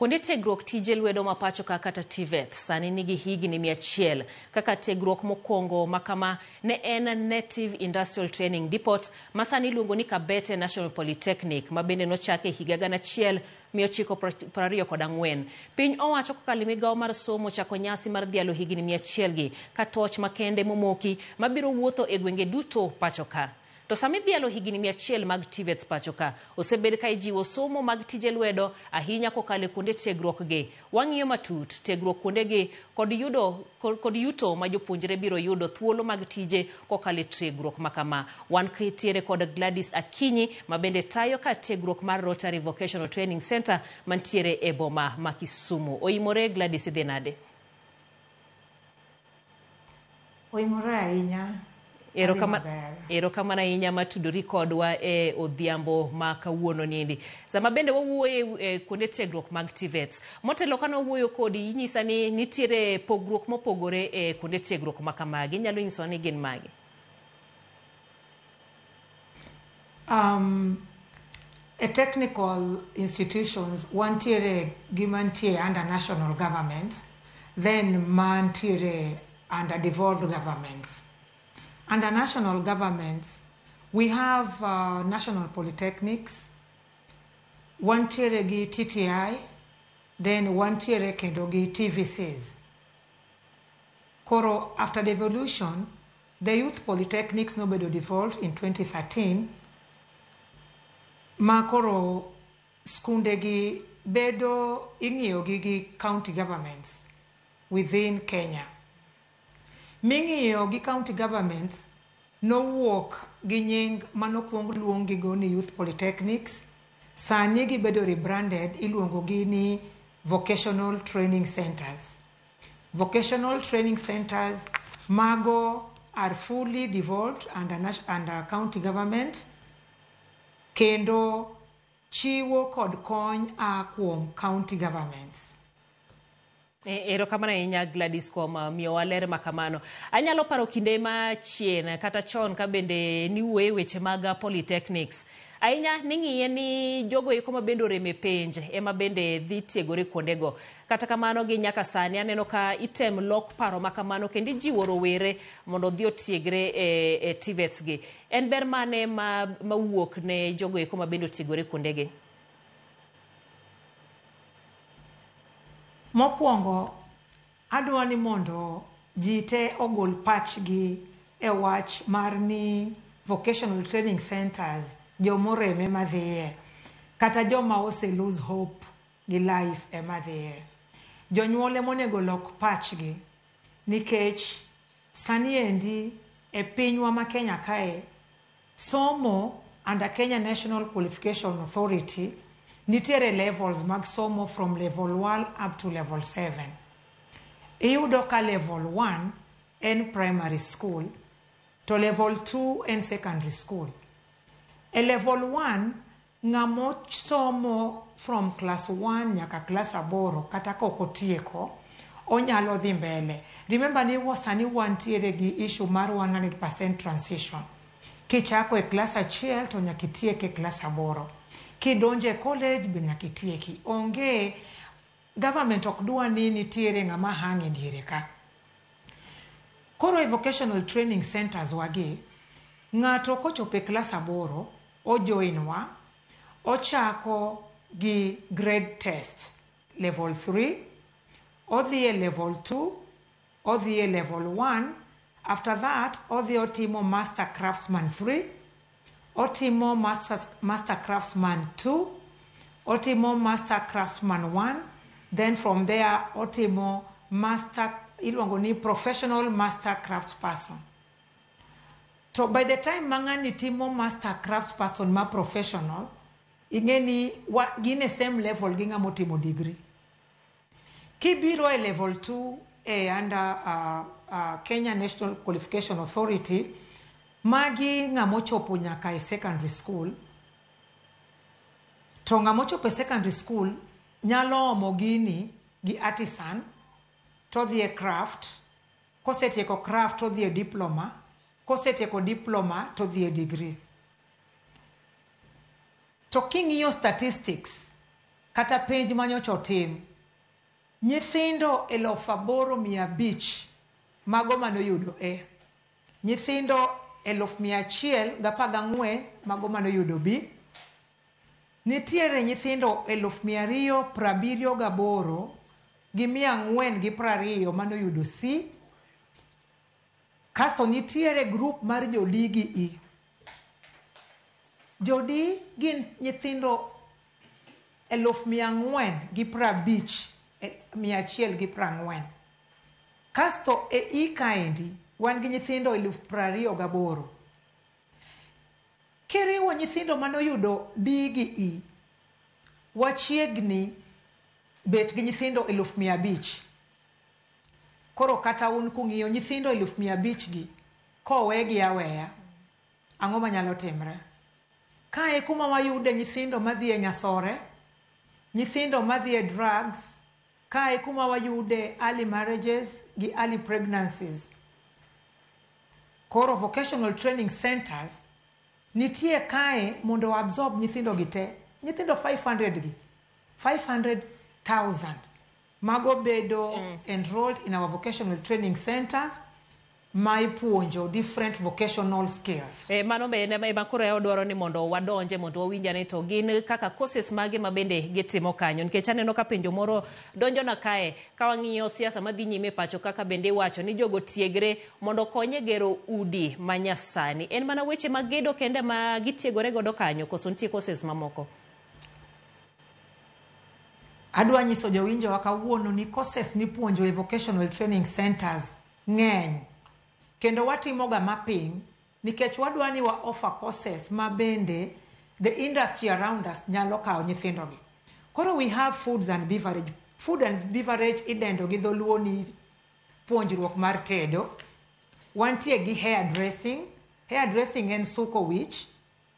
Kuonde tiegruok tije lwedo ma pacho ka kata TVET sani nigi higni 100. Kaka tiegruok mokwongo ma kama ne en Native Industrial Training Depot ma sani iluongo ni Kabete National Polytechnic ma bende nochak e higa 1924. Piny owacho kokalo e migawo mar somo chako nyasi mar dhialo higni 100 gi ka toch makende momoki mabiro wuotho e gwenge duto pacho ka. To sama idhialo higni 100 mag TVETs pacho ka, osebed ka ijiwo somo mag tije lwedo ahinya kokalo e kuonde tiegruok gi. Wang'iyo matut tiegruok kuondegi kod yudo kod yuto ma jopuonjre biro yudo thuolo mag tije kokalo e tiegruok ma kama. Wan tiere kod Gladys Akinyi ma bende tayo kar tiegruok mar Rotary Vocational Training Center mantiere e boma ma Kisumu. Oimore Gladys, idhi nade? Oimore ahinya. Erokamano ahinya matudori kodwa e odhiambo ma kawuono niendi. Sama bende wawuoyo e kuonde tiegruok mag TVETs. Motelo kane wawuoyo kodi, inyisa ni nitiere pogruok mopogore e kuonde tiegruok ma kamagi. Inyalo nyisowa ni gin mage? E technical institutions wantiere gi mantie under national government, then mantiere under devolved governments. Under national governments, we have national polytechnics, wantiere gi TTI, then wantiere kendo gi TVCs. Koro after devolution, the youth polytechnics nobedo devolved in 2013, ma koro skunde gi bedo ing'iyo gi gi county governments within Kenya. Ming'iyo gi county governments nowuok gi nying manokwong luong go ni youth polytechnics, sani gibedo rebranded iluongo gi ni vocational training centers. Vocational training centers mago are fully devolved under county government kendo chiwo kod kony a kuom county governments. Erokamano ahinya Gladys kuom miyowa ler ma kamano. Anyalo paro kinde machien kata chon ka bende niwuoye weche mag polytechnics. Ahinya ning'iye ni jogo eko ma bende orem e penj ema bende dhi tiegore kuondego. Kata kamano gi nyaka sani aneno ka item lok paro ma kamano kendo ijiwo rowere mondo odhi otiegre e TVETs gi. En ber mane ma mawuok ne jogo eko ma bende otiegore kuondegi? Mokwongo, adwa ni mondo ji te ogol pachgi e wach mar ni vocational training centers jomorem ema dhiye kata joma ose lose hope gi life ema dhiye. Jonyuol ema onego lok pachgi nikech sani endi e pinywa ma Kenya kae somo under Kenya National Qualification Authority nitiere levels mag somo from level 1 up to level 7. Iyudo ka level 1 en primary school to level 2 en secondary school. E level 1 ng'ama somo from class 1 nyaka class 8 kata kok otieko onyalo dhi mbele. Remember ni sani wantiere gi issue mar 100% transition. Kichako e klas 1 to nyaka itiek e klas 8. Kidonjo e college be nyaka itieki. Onge government ok dwa ni nitiere ng'ama hang e diere ka. Koro e vocational training centers wagi, ng'ato kochopo e klas 8, ojoin wa, ochako gi grade test level 3, odhi e level 2, odhi e level 1, after that odhi otimo master craftsman 3, otimo master craftsman 2, otimo master craftsman 1, then from there otimo master iluongo ni professional master crafts person. To by the time ma ng'ani timo master crafts person ma professional, ing'e ni gin e same level gi ng'ama otimo degree. Kibiro e level 2 e under Kenya National Qualification Authority, magi ng'ama ochopo nyaka e secondary school, to ng'ama ochopo e secondary school nyalo omo gini gi artisan to odhi e craft, kosetieko craft to odhi e diploma, kosetieko diploma to odhi e degree. To king'iyo statistics Kata penj manyocha otim, nyithindo 8,500 mago manoyudo A, nyithindo 1,114 mago manoyudo B, nitiere nyithindo 278,420 manoyudo C, kasto nitiere group mar jo D gi E. Jo D gin nyithindo 450,140. Kasto e E kaendi wan gi nyithindo 28,000. Kiriwo nyithindo manoyudo D gi E, wachiegni bet gi nyithindo 500,000. Koro kata un kung'iyo nyithindo 500,000 gi kowegi aweya, ang'o manyalo timre? Kae kuma wayude nyithindo madhi e nyasore, nyithindo madhi e drugs, kae kuma wayude early marriages gi early pregnancies. Koro vocational training centers nitie kae mondo absorb nyithindo gi te. Nyithindo 500 gi, 500,000 mago bedo enrolled in our vocational training centers ma ipuonjo different vocational skills. Mano be ema koro odwaro ni mondo wadonje mondo wawinj ane to gin kaka courses mage ma bende gitimo kanyo, nikech aneno ka penjo moro donjona kae ka wang'iyo siasa madhi nyime e pacho kaka bende iwacho ni jogo tiegre mondo okony e gero udi ma nyasani. En mana weche mag gedo kende ma gitiegore godo kanyo koso nitie courses mamoko? Adwa nyiso jowinjowa kawuono ni courses mipuonjo e vocational training centers ng'eny. Kendo watimoga mapping nikech wadwa ni wa offer courses ma bende the industry around us nyalo kawo nyithindogi. Koro we have foods and beverage. Food and beverage idendo gi dholuo ni puonjruok mar tedo. Wantie gi hair dressing. Hair dressing en suko wich.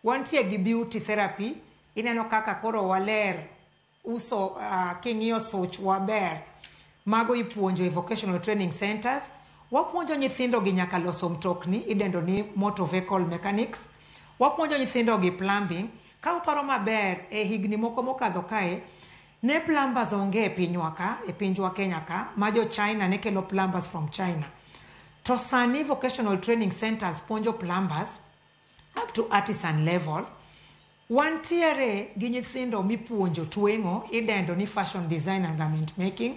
Wantie gi beauty therapy. Ineno kaka koro waler uso, king'iyo such waber. Mago ipuonjo e vocational training centers. Wapuonjo nyithindo gi nyaka loso mtokni, idendo ni motor vehicle mechanics. Wapuonjo nyithindo gi plumbing. Ka uparo maber, e higni moko mokadho kae, ne plumbers onge e pinywa ka, e pinjwa Kenya ka, ma jo China ne kelo plumbers from China. To sani vocational training centers puonjo plumbers up to artisan level. Wantiere gi nyithindo mipuonjo tweng'o, idendo ni fashion design and garment making.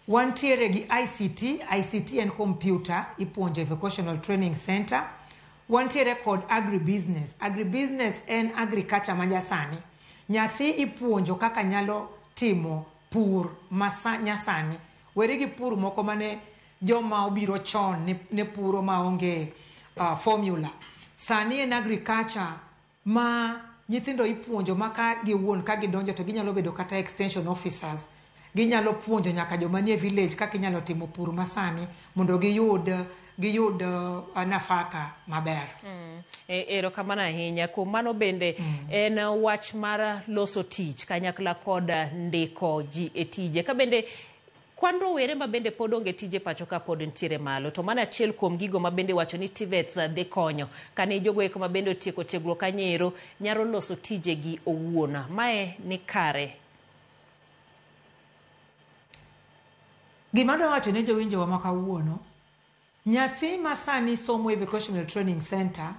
Wantiere gi ICT, ICT en computer, ipuonjo e vocational training center. Wantiere kod agribusiness. Agribusiness en agriculture manyasani. Nyathi ipuonjo kaka nyalo timo pur nyasani. Weri gi pur moko mane joma obiro chon ne puro maonge formula. Sani en agriculture ma nyithindo ipuonjo ma ka giwuon ka gidonjo to ginyalo bedo kata extension officers. Ginyalo puonjo nyaka joma nie village kaka inyalo timo pur masani mondo giyud nafaka maber. Erokamano ahinya. Kuom mano bende en wach mar loso tich kanyakla kod ndiko ji e tije. Ka bende kwan rowere ma bende pod onge tije pacho ka pod nitiere malo, to mano achiel kuom gigo ma bende wacho ni TVETs dhi konyo kane jogo eko ma bende otieko tiegruok kanyo nyalo loso tijegi owuon. Mae ni kare. Gima adwa wacho ne jowinjowa ma kawuono, nyathi ma sani somo e vocational training center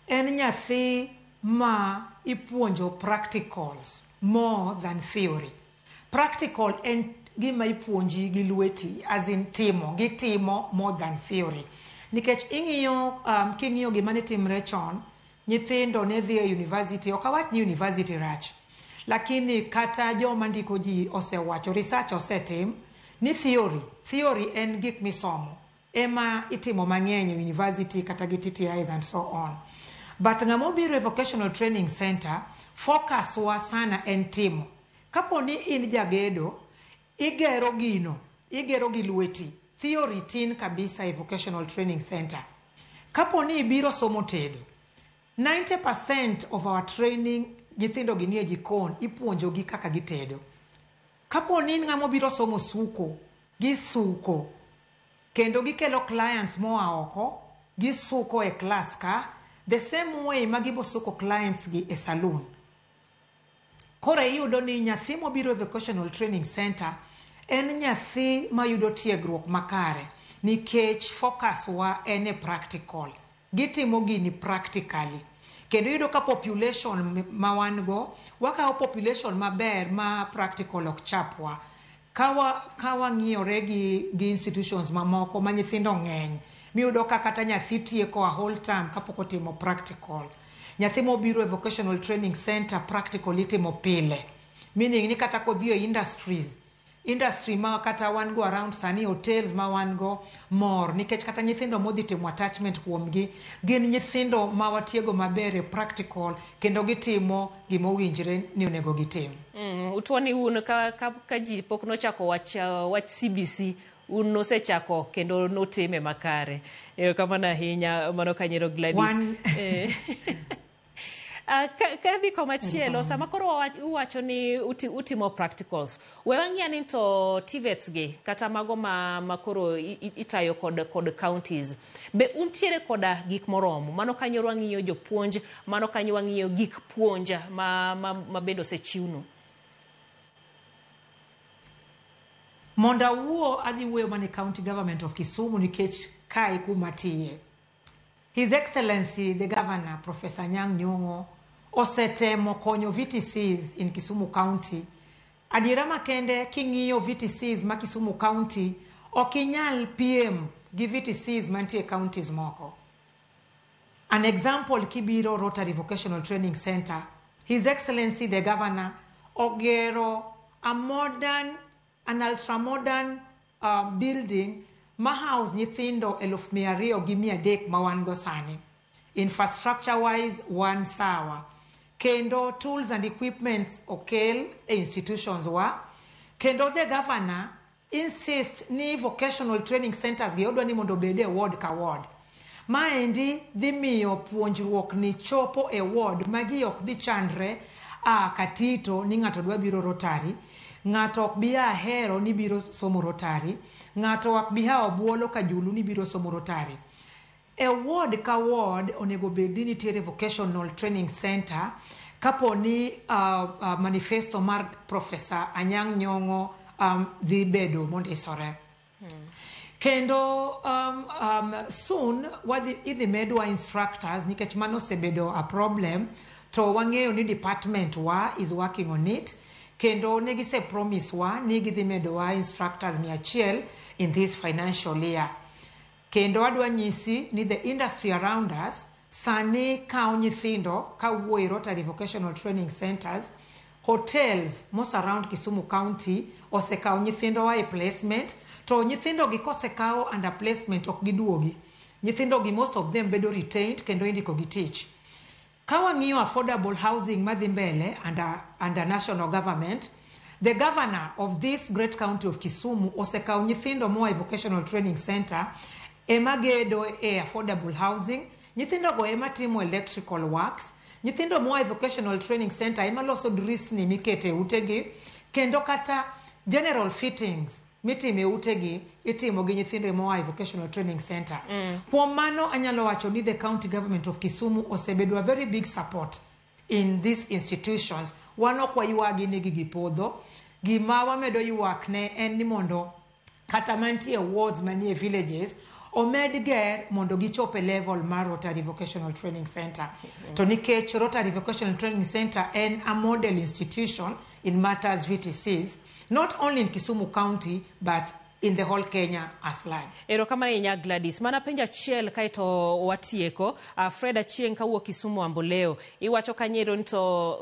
en nyathi ma ipuonjo practicals more than theory. Practical en gima ipuonji gi lweti, as in timo, gitimo more than theory. Nikech ing'iyo, king'iyo gima ne timre chon, nyithindo ne dhi e university, ok awach ni university rach, lakini kata joma ndiko ji osewacho, research osetim, ni theory en gik misomo, ema itimo mang'eny e university kata gi TTIs and so on. But ng'ama obiro e vocational training center, focus wa sana en timo. Kapo ni in jagedo, igero gino, igero gi lweti. Theory tin kabisa e vocational training center. Kapo ni ibiro somo tedo, 90% of our training nyithindo gi nie jikon, ipuonjo gi kaka gitedo. Kapo ni in ng'ama obiro somo suko, gisuko, kendo gikelo clients moa oko, gisuko e class ka, the same way ma gibo suko clients gi e saloon. Koro iyudo ni nyathi mobiro e vocational training center en nyathi mayudo tiegruok makare nikech focus wa en e practical. Gitimo gini practically. Kendo iyudo ka population ma wan go, wakawo population maber ma practical ok chapwa. Ka wang'iyore gi institutions mamoko ma nyithindo ng'eny, miyudo ka kata nyathi tieko a whole term kapok otimo practical. Nyathi mobiro e vocational training center, practical itimo pile. Meaning ni kata kodhi e industries, industry ma kata wan go around sani, hotels ma wan go mor nikech kata nyithindo modhi timo attachment kuomgi gin nyithindo ma watiego maber e practical kendo gitimo gimowinjre ni onego gitim. Utuo ni un ka ji pok nochako wach CBC, un nosechako kendo notime makare. Erokamano ahinya mano kanyero Gladys. Kadhi komachielo, sama koro uwacho ni utimo practicals, we wang'iya ni to TVETs gi kata mago ma koro itayo kod counties, be untiere koda gik moromo? Mano kanyo wang'iyo jopuonj, mano kanyo wang'iyo gik puonj ma bende osechiwnu. Mondo awuo, adhi wuoyo mana e county government of Kisumu nikech kae kuma tiye. His Excellency the Governor, Professor Anyang' Nyong'o, osetemo konyo VTCs in Kisumu County. Adiera makende, king'iyo VTCs ma Kisumu County, ok inyal piem gi VTCs mantie e counties moko. An example, kibiro Rotary Vocational Training Center, His Excellency the Governor ogero a modern, an ultra-modern building ma house nyithindo 2,300 ma wan go sani. Infrastructure wise, wan sawa. Kendo tools and equipments okel e institutions wa. Kendo the governor insist ni vocational training centers gi odwa ni mondo obed e ward ka ward. Maendi dhi miyo puonjruok ni chopo e ward ma ji ok dhi chandre a katito ni ng'ato dwa biro Rotary, ng'ato ok bi a Hero ni biro somo Rotary, ng'ato ok bi a Obuolo Kajulu ni biro somo Rotary. E ward ka ward onego bed ni nitiere vocational training center kapo ni manifesto mar Professor Anyang' Nyong'o dhi bedo mondisore. Kendo soon wadhi idhi medwa instructors nikech mano osebedo a problem, to wang'eyo ni department wa is working on it, kendo ne gise promise wa ni gidhi medowa instructors 100 in this financial year. Kendo adwa nyisi ni the industry around us sani kawo nyithindo kawuo e Rotary Vocational Training Centers. Hotels most around Kisumu County osekawo nyithindowa e placement, to nyithindo gi kosekawo under placement ok giduogi. Nyithindo gi, most of them bedo retained kendo indiko gi tich. Ka wang'iyo affordable housing madhi mbele under national government, the governor of this great county of Kisumu osekawo nyithindo moa e vocational training center ema gedo e affordable housing. Nyithindo go ema timo electrical works. Nyithindo moa e vocational training center ema loso drisni mikete e utegi, kendo kata general fittings mitimo e utegi itimo gi nyithindo moa e vocational training center. Kuom mano anyalo wacho ni the county government of Kisumu osebedo a very big support in these institutions. Wan ok waywagi ni gigi podho. Gima wamedo ywak ne en ni mondo kata mantie wards manie villages omed ger mondo gichop e level mar Rotary Vocational Training Center. To nikech Rotary Vocational Training Center en a model institution in matters VTCs, not only in Kisumu County but in the whole Kenya as large. Erokamano ahinya, Gladys. Mana penjo achiel kaeto watieko. Fred Achieng' kawuok Kisumu Amboleo. Iwacho kanyero ni to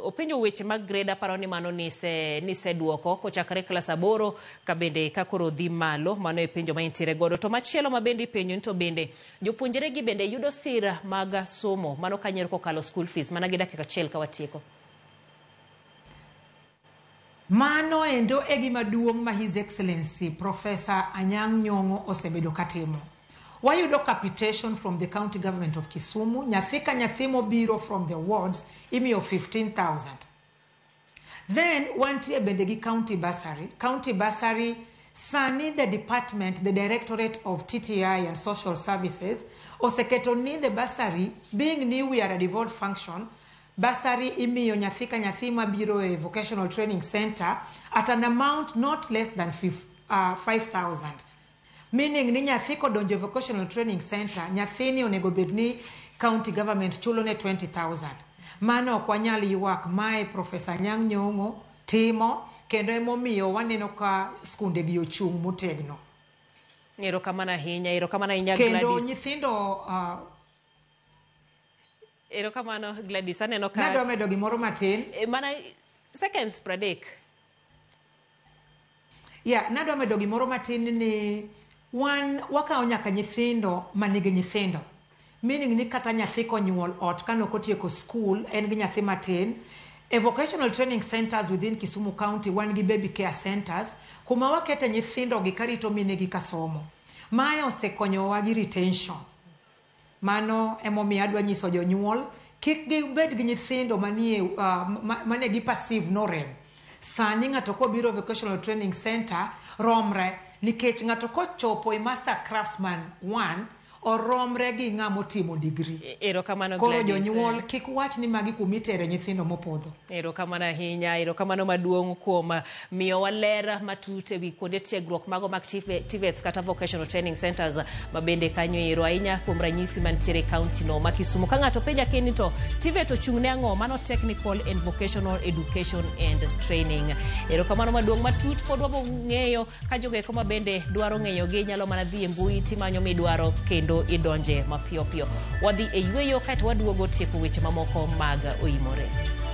openjo weche mag grade, aparo ni mano niseduoko kochakore klas 8 ka bende ka koro dhi malo. Mano e penjo ma intiere godo. To machielo ma bende ipenjo ni to bende jopuonjre gi bende yudo sira mag somo. Mano kanyero kokalo school fees. Mana gi dakika achiel ka watieko. Mano endo e gima duong' ma His Excellency Professor Anyang' Nyong'o osebedo katimo. Wayudo capitation from the county government of Kisumu. Nyathi ka nyathi mobiro from the wards imiyo 15,000. Then wantie bende gi county bursary. County bursary sani the department, the Directorate of TTI and Social Services oseketo ni the bursary, being ni we are a devolved function, Bursary imiyo nyathi ka nyathi mabiro e vocational training center at an amount not less than 5,000. Meaning ni nyathi kodonjo e vocational training center, nyathini onego bed ni county government chulo ne 20,000. Mano ok wanyal ywak. Mae Professor Anyang' Nyong'o timo, kendo emomiyo waneno ka skunde gi ochung' motegno. Erokamano ahinya, erokamano ahinya. Kendo Gladys. nyithindo Erokamano, Gladys. Aneno ka Nadwa medo gimoro matin. Mana seconds 30. Ya, nadwa medo gimoro matin ni wan wakawo nyaka nyithindo manigi nyithindo. Meaning ni kata nyathi konyuol ot kanok otieko school, en gi nyathi matin. E vocational training centers within Kisumu County wan gi baby care centers kuma wakete nyithindo gi karito minegi ka somo. Mae osekonyowa gi retention. Mano emomiyo adwa nyiso jonyuol kik gibed gi nyithindo manie mane gi perceive norem. Sani ng'ato kobiro vocational training center romre, nikech ng'ato kochopo e master craftsman 1 oromre gi ng'ama otimo degree. Erokamano, Koro Gladys. jonyuol kik wach ni magi kumitere nyithindo mopodho. Erokamano ahinya, erokamano maduong' kuom miyowa ler matut ewi kuonde tiegruok mago mag TVETs kata vocational training centers ma bende kanyo ero ahinya, kuom ranyisi mantiere e county no ma Kisumu. Ka ng'ato penja keni to TVET ochung' ne ang'o? Mano Technical and Vocational Education and Training. Erokamano maduong' matut pod wabo ng'eyo ka jogo eko ma bende dwaro ng'eyogi nyalo mana dhi e mbui timanyo midwaro kendo idonje mapiyo piyo. Wadhi e yweyo kaeto waduogo tieko weche mamoko mag Oimore.